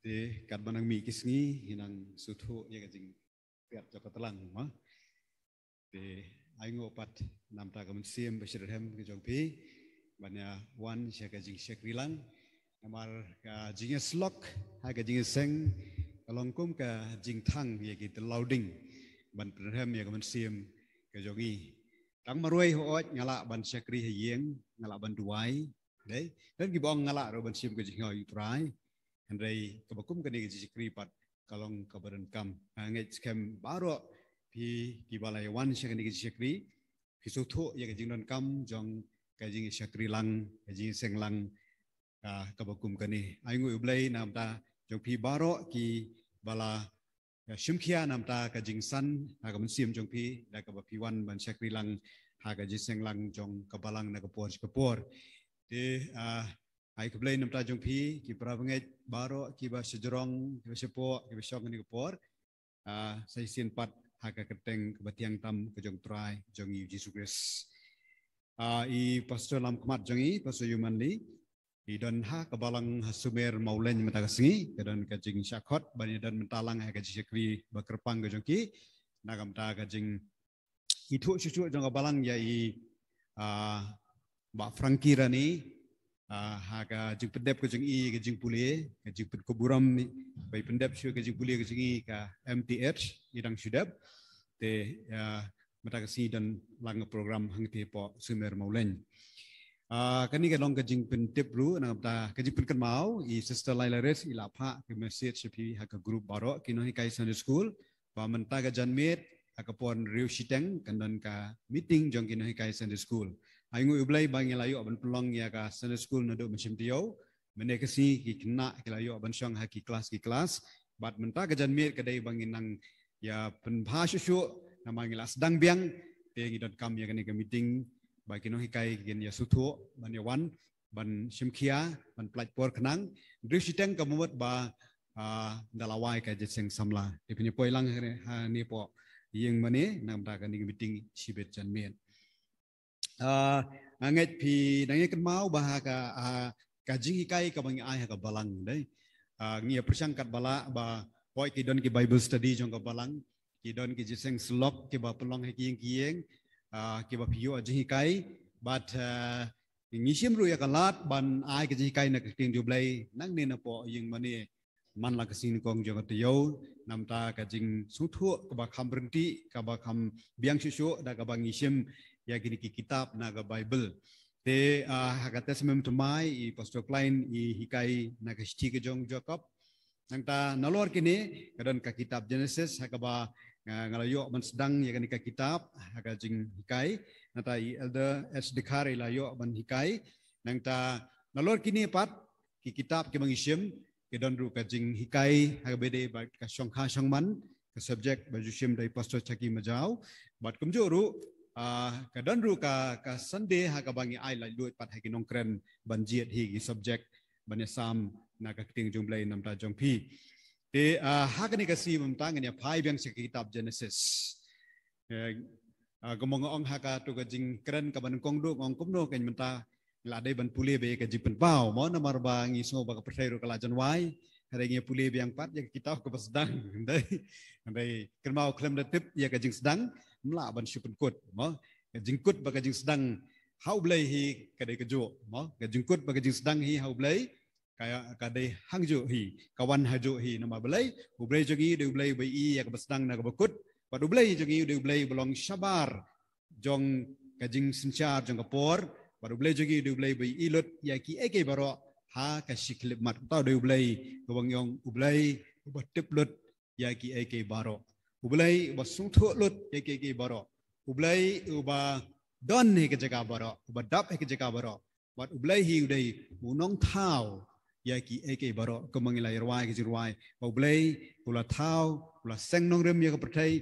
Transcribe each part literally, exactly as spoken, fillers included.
Te katba nang mih ki sngi, ngi nang sngewthuh ïa ka jingpyat jong ka tlang, mo. Te ai nguh pat namar ka mynsiem ba shitrhem ka jong phi ban ïa wan sha ka jingshakri lang. Namar ka jingïasyllok ha ka jingïaseng ka long kum ka jingthang ïa ki tyllawding ban pynrhem ïa ka mynsiem ka jong ngi. Tang marwei hooid nga lah ban shakri ha ïing, nga lah ban duwai. Dei, don kiba ong nga lah ruh ban shim ka jingïaid ïa U Trai. Hynrei kaba kum kane ka jingshakri pat ka long kaba donkam. Nga ngeit skhem baroh phi kiba la ïa wan sha kane ka jingshakri, phi sngewthuh ïa ka jingdonkam jong ka jingshakri lang, ka jingseng lang, ka, kaba kum kane. Ai nguh ïa U Blei namar jong phi baroh kiba la ïa shim khia namar ka jingsan ha ka mynsiem jong phi da kaba phi wan ban shakri lang ha ka jingseng lang jong ka balang na ka por sha ka por. Te, ah, ai khublei namar jong phi ki para bangeit baroh kiba shajrong, kiba shapoh, kiba shong ha kane ka por. Ah, sa shisien pat ha ka kyrteng kaba thiang tam ka jong U Trai jong ngi U Jisu Khrist. Ah, i Pastor Lamkhmat jong ngi, Pastor Yuman Lee, i don ha ka balang ha Sumer Mawleng mynta ka sngi, ka don ka jingshah khot ban ïa don mynta lang ha ka jingshakri ba kyrpang ka jong ki, na ka bynta ka jingithuh shuh shuh jong ka balang ïa i, ah, Bah Frankie Rani, ah, ha ka jingpyndep ka jong i ka jingpule, ka jingpynkup burom ba i pyndep shuh ka jingpule ka jong i ka M T H i dang shu dep. Te, ah, mynta ka sngi don lang program hangtei hapoh Sumer Mawleng. Ah, kane ka long ka jingpyntip ruh na ka bynta ka jingpynkynmaw, i Sister Laila Res i la phah ka message sha phi ha ka group baroh ki nonghikai Sunday School ba mynta ka janmiet ha ka por hynriew shiteng kan don ka meeting jong ki nonghikai Sunday School. Ai nguh ïa U Blei ba ngi la ïoh ban pynlong ïa ka Sunday School naduh mynshem taïew. Mynne ka sngi ki khynnah ki la ïoh ban shong ha ki klas ki klas. Bad mynta ka janmiet ka dei ba ngin nang ïa pynbha shuh shuh namar ngi la sdang biang. Te ngi donkam ïa kane ka meeting ba ki nonghikai kin ïa sngewthuh ban ïa wan ban shim khia, ban pyllait por khnang. Hynriew shiteng ka mut ba, ah, da la wai ka jingïaseng samla. Te phin ïa poi lang ha ne, ha ne hapoh ïing mane, na ka bynta kane ka meeting shibit janmiet. Ah, nga ngeit phi dang ïa kynmaw ba ha ka, ah, ka jinghikai kaba ngi ai ha ka balang, dei. Ah, ngi ïa pyrshang katba lah ba hooid ki don ki Bible study jong ka balang, ki don ki jingïaseng syllok kiba pynlong ha ki ïing ki ïing, ah, kiba phi ïoh jinghikai, bad, ah, ngi shim ruh ïa ka lad ban ai ka jinghikai na ka ktien jong U Blei nangne napoh ïing mane man la ka sngi nyngkong jong ka taïew, namar ka jingsngewthuh kaba kham ryntih, kaba kham biang shuh shuh da kaba ngi shim ïa kine ki kitab na ka Bible. Te, ah, ha ka Testament Thymmai i Pastor Klein i hikai na ka shithi ka jong u Jakob. Nangta nalor kine ka don ka kitab Genesis ha kaba nga, nga la ïoh ban sdang ïa kane ka kitab ha ka jinghikai. Nangta i Elder H Dkhar i la ïoh ban hikai. Nangta nalor kine pat ki kitab kiba ngi shim, ki don ruh ka jinghikai ha kaba dei bad ka shongkha shongman, ka subject ba ju shim da i Pastor Chaki Majaw. Bad kumjuh ruh, ah, ka don ruh ka, ka Sunday ha kaba ngi ai laitluid pat ha ki nongkren ban jied hi ki subject ban ïasam na ka ktien jong U Blei namar jong phi. Te, ah, ha kane ka sngi mynta ngin ïa phai biang sha ka kitab Genesis. Eh, ah, kumba nga ong ha kato ka jingkren kaba nyngkong duh nga ong kumno kane mynta la dei ban pule beit ïa ka jingpynpaw, mo, namar ba ngi sngew ba ka pyrthei ruh ka la jan wai. Hynrei ngi pule biang pat ïa ka kitab kaba sdang. Hynrei, hynrei kynmaw khlem da tip ïa ka jingsdang, ym lah ban shu pynkut, mo. Ka jingkut bad ka jingsdang ha U Blei hi ka dei kajuh, mo. Ka jingkut bad ka jingsdang hi ha U Blei ka, ka dei hangjuh hi, ka wan hajuh hi. Namar balei? U Blei jong ngi u dei U Blei uba ïohi ïa kaba sdang na kaba kut. Bad U Blei jong ngi u dei U Blei uba long shabar jong ka jingsynshar jong ka por. Bad U Blei jong ngi u dei U Blei uba ïohi lut ïa kiei kiei baroh ha ka shi khyllipmat. Uta u dei U Blei uba ngi ong U Blei uba tip lut ïa kiei kiei baroh. U Blei uba sngewthuh lut ïa kiei kiei baroh. U Blei uba don ha ka jaka baroh, uba dap ha ka jaka baroh. Bad U Blei hi u dei u nongthaw ïa kiei kiei baroh, kumba ngi la ïa rwai ka jingrwai. Ba U Blei u la thaw, u la seng nongrim ïa ka pyrthei,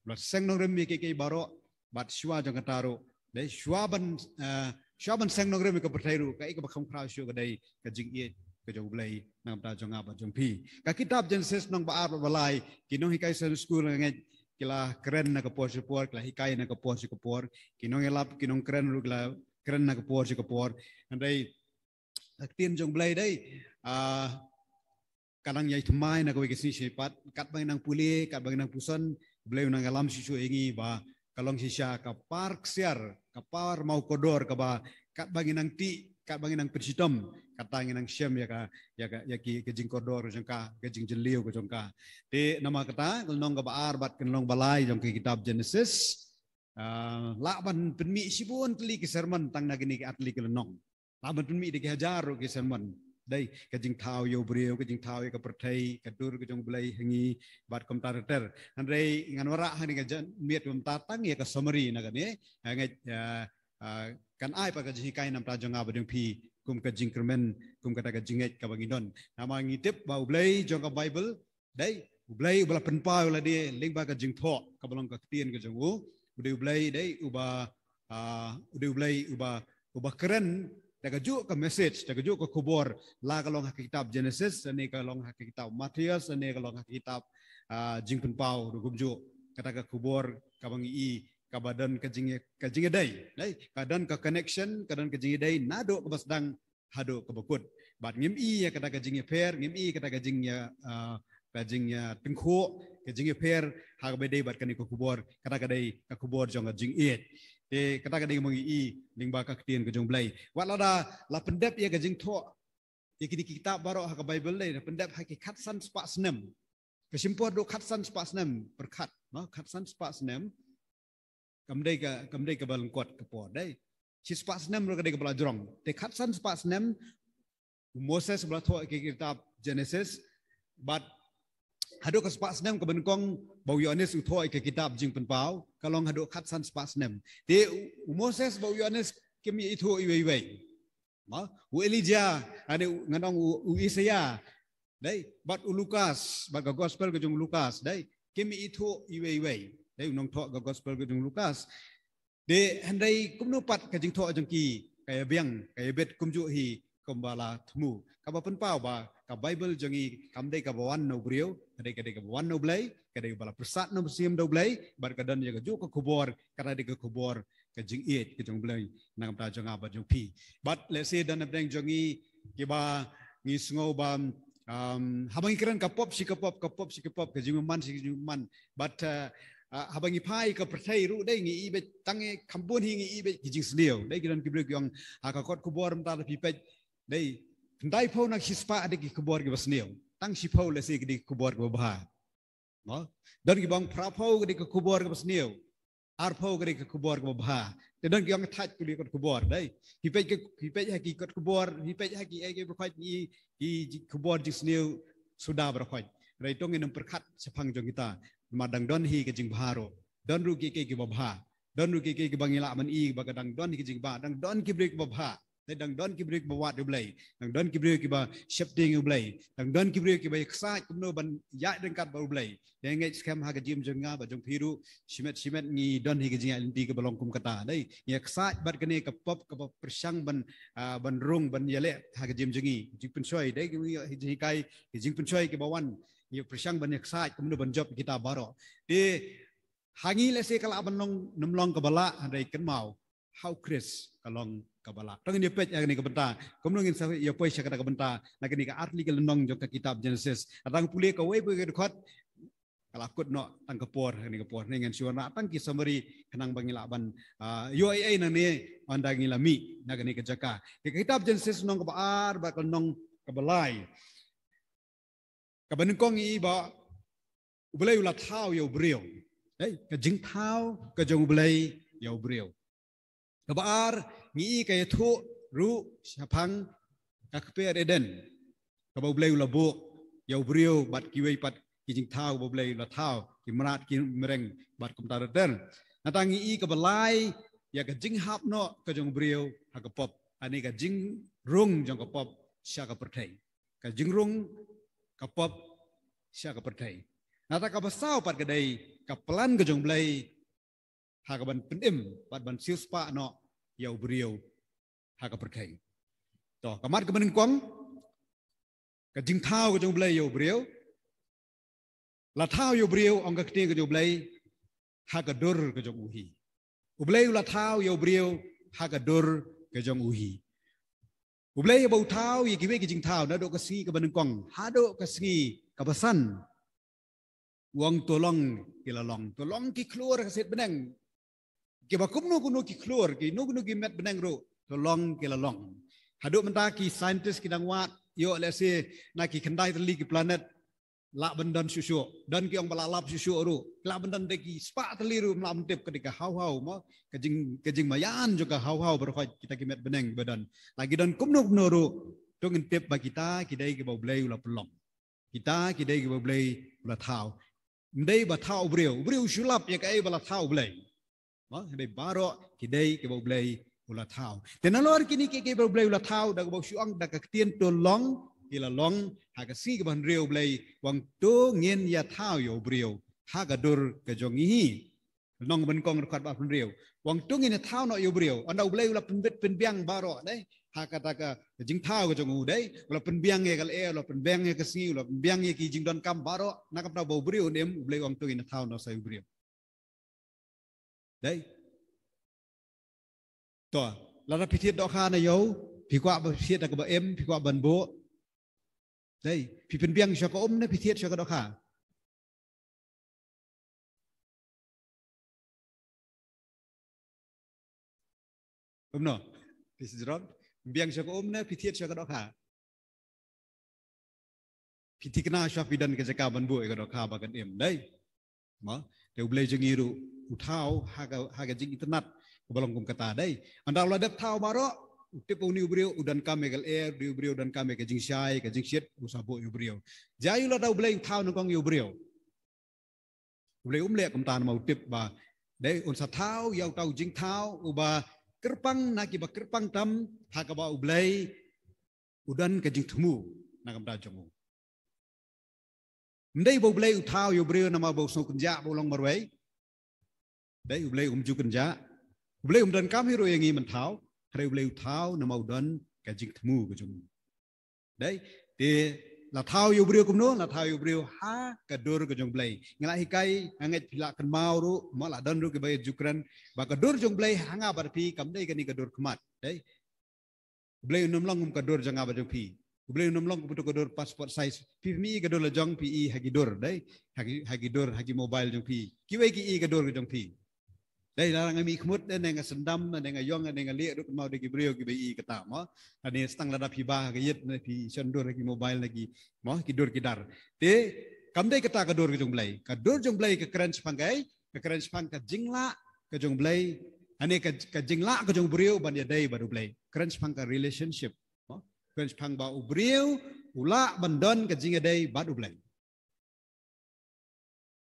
u la seng nongrim ïa kiei kiei baroh, bad shuwa jong kata ruh, dei shuwa ban, eh, shuwa ban seng nongrim ïa ka pyrthei ruh, kaei kaba kham khraw shuh ka dei ka jingïeit ka jong U Blei na ka bynta jong nga bad jong phi. Ka kitab Genesis lynnong ba ar bad ba lai, ki nonghikai Sunday School nga ngeit ki la kren na ka por sha ka por, ki la hikai na ka por sha ka por, ki nongïalap, ki nongkren ruh ki la kren na ka por sha ka por. Hynrei ka ktien jong U Blei dei, ah, ka nang ïai thymmai na kawei ka sngi shi pat, katba ngi nang pule, katba ngi nang puson, U Blei u nang ïalam shuh shuh ïa ngi ba ka long shisha ka par ksiar, ka par maw kordor kaba katba ngi nang tih, katba ngi nang pynshitom, kata ngi nang shem ïa ka, ïa ka, ïa ki, ka jingkordor jong ka, ka jingjylliew ka jong ka. Te namar kata, ka lynnong kaba ar bad ka lynnong ba lai jong ka kitab Genesis. Ah, lah ban pynmih shibun tylli ki sermon tang na kine ki ar tylli ki lynnong. Lah ban pynmih da ki hajar ruh ki sermon. Dei, ka jingthaw ïa u briew, ka jingthaw ïa ka pyrthei, ka dur ka jong U Blei ha ngi, bad kumta ter ter. Hynrei ngan wanrah hangne ka janmiet kumta tang ïa ka summary na kane. Hangne, ah, ah, kan ai pat ka jinghikai na ka bynta jong nga bad jong phi, kum ka jingkyrmen, kum kata ka jingngeit kaba ngi don. Namar ngi tip ba U Blei jong ka Baibl, dei, U Blei uba la pynpaw ïa lade lyngba ka jingthoh, kaba long ka ktien ka jong u. U dei U Blei, dei, uba, ah, u dei U Blei uba, uba kren da kajuh ka message, da kajuh ka khubor, la ka long ha ka kitab Genesis, lane ka long ha ka kitab Mathaios, lane ka long ha ka kitab, ah, Jingpynpaw ruh kumjuh. Kata ka khubor kaba ngi i, kaba don ka jing, ka jingïadei, dei, ka don ka connection, ka don ka jingïadei, naduh kaba sdang haduh kaba kut. Bad ngim i ïa kata ka jingïapher, ngim i kata ka jingïa, ah, ka jingïatyngkhuh, ka jingïapher ha kaba ïadei bad kane ka khubor, kata ka dei ka khubor jong ka jingïeit. Te kata ka dei kaba ngi i lyngba ka ktien ka jong U Blei. Wat lada la pyndep ïa ka jingthoh ïa kine ki kitab baroh ha ka Baibl, dei, la pyndep ha ki khatsan spah snem. Ka shim por haduh khatsan spah snem, pyrkhat, no, khatsan spah snem. Kam dei ka, kam dei kaba lyngkot ka por, dei. Shispah snem ruh ka dei kaba la jrong. Te khatsan spah snem, u Moses ba la thoh ïa ka kitab Genesis, bad haduh ka spah snem kaba nyngkong ba u Ïoannis u thoh ïa ka kitab Jingpynpaw, ka long haduh khatsan spah snem. Te u, u Moses bad u Ïoannis kim ïa ithuh iwei iwei. Ma, u Elijah, ane u, ngan ong u, u Isaiah, dei, bad u Lukas, bad ka gospel ka jong u Lukas, dei, kim ïa ithuh iwei iwei. Dei, u nongthoh ka gospel ka jong u Lukas. Te hynrei kumno pat ka jingthoh jong ki, ka ïabiang, ka ïabit kumjuh hi kumba la thmu. Kaba pynpaw ba ka Baibl jong ngi kam dei kaba wan na u briew, ka dei, ka dei kaba wan na U Blei, ka dei ba la pyrsad na u Mynsiem da U Blei, bad ka don ïa kajuh ka khubor, kata dei ka khubor ka jingïeit ka jong U Blei na ka bynta jong nga bad jong phi. Bad lehse don hapdeng jong ngi kiba ngi sngew ba, um, haba ngi kren ka pop shi ka pop, ka pop shi ka pop, ka jingmynman shi ka jingmynman. Bad, uh, uh, haba ngi phai ka pyrthei ruh, dei, ngi i beit, tang i kham bun hi ngi i beit ki jingsniew. Dei, ki don ki briew ki ong ha ka kot khubor mynta lada phi peit, dei, khyndai phew na shispah dei ki khubor kiba sniew. Tang shiphew lehse ki dei ki khubor kiba bha. No? Don kiba ong phra phew ka dei ka khubor kaba sniew. Ar phew ka dei ka khubor kaba bha. Te don ki ong thait ki dei kot khubor, dei. Phi peit ka, phi peit ha ki kot khubor, phi peit ha ki, eh, ki baroh ki, ki khubor jingsniew suda baroh. Hynrei to ngin ym pyrkhat shaphang jong kita. Namar dang don hi ka jingbha ruh. Don ruh kiei kiei kiba bha. Don ruh kiei kiei kiba ngi lah ban i ba ka dang don hi ka jingbha. Dang don ki briew kiba bha. Te dang don ki briew kiba wad ïa U Blei. Dang don ki briew kiba sheptieng ïa U Blei. Dang don ki briew kiba ïaksaid kumno ban ïaid ryngkat bad U Blei. Te ngeit skhem ha ka jingim jong nga bad jong phi ruh, shimet shimet ngi don hi ka jingïaid lynti kaba long kum kata. Dei, ngi ïaksaid bad kane ka pop kaba pyrshang ban, ah, ban rung ban ïaleh ha ka jingim jong ngi. Jingpynshoi, dei, ki jinghikai, ki jingpynshoi kiba wan, ngi pyrshang ban ïaksaid kumno ban jop kita baroh. Te ha ngi lehse ka lah ban long, nym long kaba lah, hynrei kynmaw, ha U Khrist ka long kaba lah. To ngin ïa peit ha kane ka bynta. Kumno ngin sa ïa poi sha kata ka bynta na kane ka ar tylli ka lynnong jong ka kitab Genesis. Lada ngi pule kawei pa kawei ka dkhot, ka la kut noh tang ka por, ha kane ka por. Hynrei ngan shu wanrah tang ki summary khnang ba ngi lah ban, ah, ïoh ei ei nangne ynda ngi la mih na kane ka jaka. Ka kitab Genesis lynnong kaba ar bad ka lynnong kaba lai. Kaba nyngkong ngi i ba U Blei u la thaw ïa u briew. Dei, ka jingthaw ka jong U Blei ïa u briew. Kaba ar ngi i ka ïathuh ruh shaphang ka kper Eden. Kaba U Blei u la buh ïa u briew bad kiwei pat ki jingthaw ba U Blei u la thaw, ki mrad, ki mreng bad kumta ter ter. Nangta ngi i kaba lai ïa ka jinghap noh ka jong u briew ha ka pop. Ani ka jingrung jong ka pop sha ka pyrthei. Ka jingrung ka pop sha ka pyrthei. Nangta kaba saw pat ka dei ka plan ka jong U Blei ha kaban pynim bad ban siewspah noh ïa u briew ha ka pyrthei. To, ka mat kaba nyngkong, ka jingthaw ka jong U Blei ïa u briew. La thaw ïa u briew, ong ka ktien ka jong U Blei, ha ka dur ka jong u hi. U Blei u la thaw ïa u briew ha ka dur ka jong u hi. U Blei ba u thaw ïa kiwei ki jingthaw naduh ka sngi kaba nyngkong haduh ka sngi kaba san. U ong to long ki la long, to long ki khlur ka sien bneng. Kiba kumno kumno ki khlur, kino kino ki met bneng ruh, to long ki la long. Haduh mynta ki scientist ki dang wad ïoh lehse na ki khyndai tylli ki planet lah ban don shuh shuh, don ki ong ba lah lap shuh shuh ruh, lah ban don da ki spah tylli ruh, lah ban tip ka dei ka haw haw mo, ka jing, ka jingmaïan jong ka haw haw baroh kita ki met bneng ba don. Lagi don kumno kumno ruh, to ngin tip ba kita ki dei kiba U Blei u la pynlong. Kita ki dei kiba U Blei u la thaw. Ym dei ba thaw u briew, u briew u shu lap ïa kaei ba la thaw U Blei. Mo, dei baroh ki dei kiba U Blei u la thaw. Te nalor kine ki, kiba U Blei u la thaw, da kaba u shu ong da ka ktien to long, ki la long, ha ka sngi kaba hynriew U Blei u ong to ngin ïa thaw ïa u briew ha ka dur ka jong ngi hi. Lynnong ba nyngkong dkhot ba hynriew. U ong to ngin ïa thaw noh ïa u briew. Ynda U Blei u la pynbit pynbiang baroh, dei. Ha kata ka jingthaw ka jong u, dei. U la pynbiang ïa ka lyer, u la pynbiang ïa ka sngi, u la pynbiang ïa ki jingdonkam baroh. Na ka bynta ba u briew un im, U Blei u ong to ngin ïa thaw noh sa ïa u briew. Dei. To, lada phi thied dohkha na ïew, phi kwah ba phi thied da kaba im, phi kwah ban buh. Dei, phi pynbiang sha ka um ne phi thied sha ka dohkha? Kumno? Phi sdang pynbiang sha ka um ne phi thied sha ka dohkha? Phi thikna shuwa phi don ka jaka ban buh ïa ka dohkha ba kan im, dei. Mo, te U Blei jong ngi ruh u thaw ha ka, ha ka jingitynnad kaba long kum kata, dei. Ynda u la dep thaw baroh, u tip ba une u briew u donkam ïa ka lyer, une u briew u donkam ïa ka jingshai, ka jingshit, u sa buh ïa u briew. Jia u lada U Blei u thaw nyngkong ïa u briew. U Blei um leh kumta namar u tip ba, dei, un sa thaw ïa uta u jingthaw uba kyrpang na kiba kyrpang tam, ha kaba U Blei u don ka jingthmu na ka bynta jong u. Ym dei ba U Blei u thaw ïa u briew namar ba u sngew kynjah ba u long marwei. Dei, U Blei um ju kynjah. U Blei um donkam hi ruh ïa ngi ban thaw, hynrei U Blei u thaw namar u don ka jingthmu ka jong u. Dei, te la thaw ïa u briew kumno, la thaw ïa u briew ha ka dur ka jong U Blei. Nga la hikai, nga ngeit phi la kynmaw ruh, mo, la don ruh kiba ju kren ba ka dur jong U Blei ha nga bad phi kam dei kane ka dur khmat. Dei. U Blei un ym long kum ka dur jong nga bad jong phi. U Blei un ym long kum ka dur passport size. Phi, phi i ka dur la jong phi i ha ki dur, dei. Ha ki, ha ki dur, ha ki mobile jong phi. Kiwei ki i ka dur ka jong phi. Dei, lada nga mih khmut, dei, nga syndam, dei, nga ïong, dei, nga lieh ruh, mo, dei ki briew kiba i kata, mo. Lane tang lada phi bah ha ka ïit, ne phi shon dur ha ki mobile, ne ki, mo, ki dur ki dar. Te kam dei kata ka dur ka jong U Blei. Ka dur jong U Blei ka kren shaphang kaei, ka kren shaphang ka jinglah ka jong U Blei. Ane ka, ka jinglah ka jong u briew ban ïadei bad U Blei. Kren shaphang ka relationship. Mo? Kren shaphang ba u briew u lah ban don ka jingïadei bad U Blei.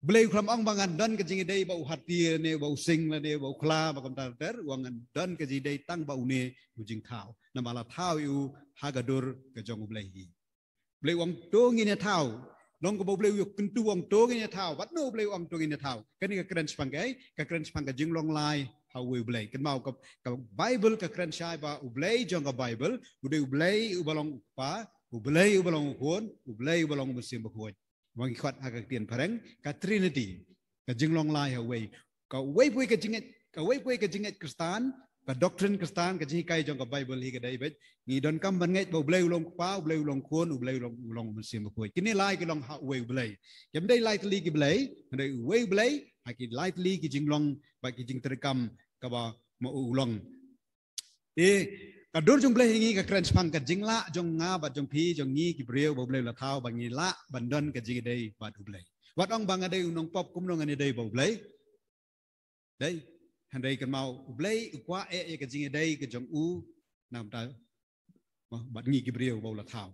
U Blei u khlem ong ba ngan don ka jingïadei bad u hati ne bad u sing ne bad u khla bad kumta ter, u ong ngan don ka jingïadei tang bad une u jingthaw. Namar la thaw ïa u ha ka dur ka jong U Blei hi. U Blei u ong to ngin ïa thaw. Long kaba U Blei u ïa kyntu u ong to ngin ïa thaw. Bad no U Blei u ong to ngin ïa thaw. Kane ka kren shaphang kaei, ka kren shaphang ka jinglong lai ha uwei U Blei. Kynmaw ka, ka Bible ka kren shai ba U Blei jong ka Bible u dei U Blei uba long u Kpa, U Blei uba long u Khun, U Blei uba long u Mynsiem Bakhuid. Ba ngi khot ha ka ktien phareng ka Trinity, ka jinglong lai ha uwei. Kawei pawei ka jingngeit, kawei pawei ka jingngeit Khristan, ka doctrine Khristan, ka jinghikai jong ka Bible hi ka dei beit ngi donkam ban ngeit ba U Blei u long Kpa, U Blei u long Khun, U Blei u long, u long Mynsiem Bakhuid. Kine lai ki long ha uwei U Blei. Kim dei lai tylli ki Blei, hynrei uwei U Blei ha ki lai tylli ki jinglong bad ki jingtreikam kaba ma u u long. Te ka dur jong U Blei ha ngi ka kren shaphang ka jinglah jong nga bad jong phi, jong ngi ki briew ba U Blei u la thaw, ba ngi lah ban don ka jingïadei bad U Blei. Wat ong ba nga dei u nongpop, kumno ngan ïadei bad U Blei? Dei, hynrei kynmaw U Blei u kwah eh ïa ka jingïadei ka jong u na ka bynta, mo, bad ngi ki briew ba u la thaw.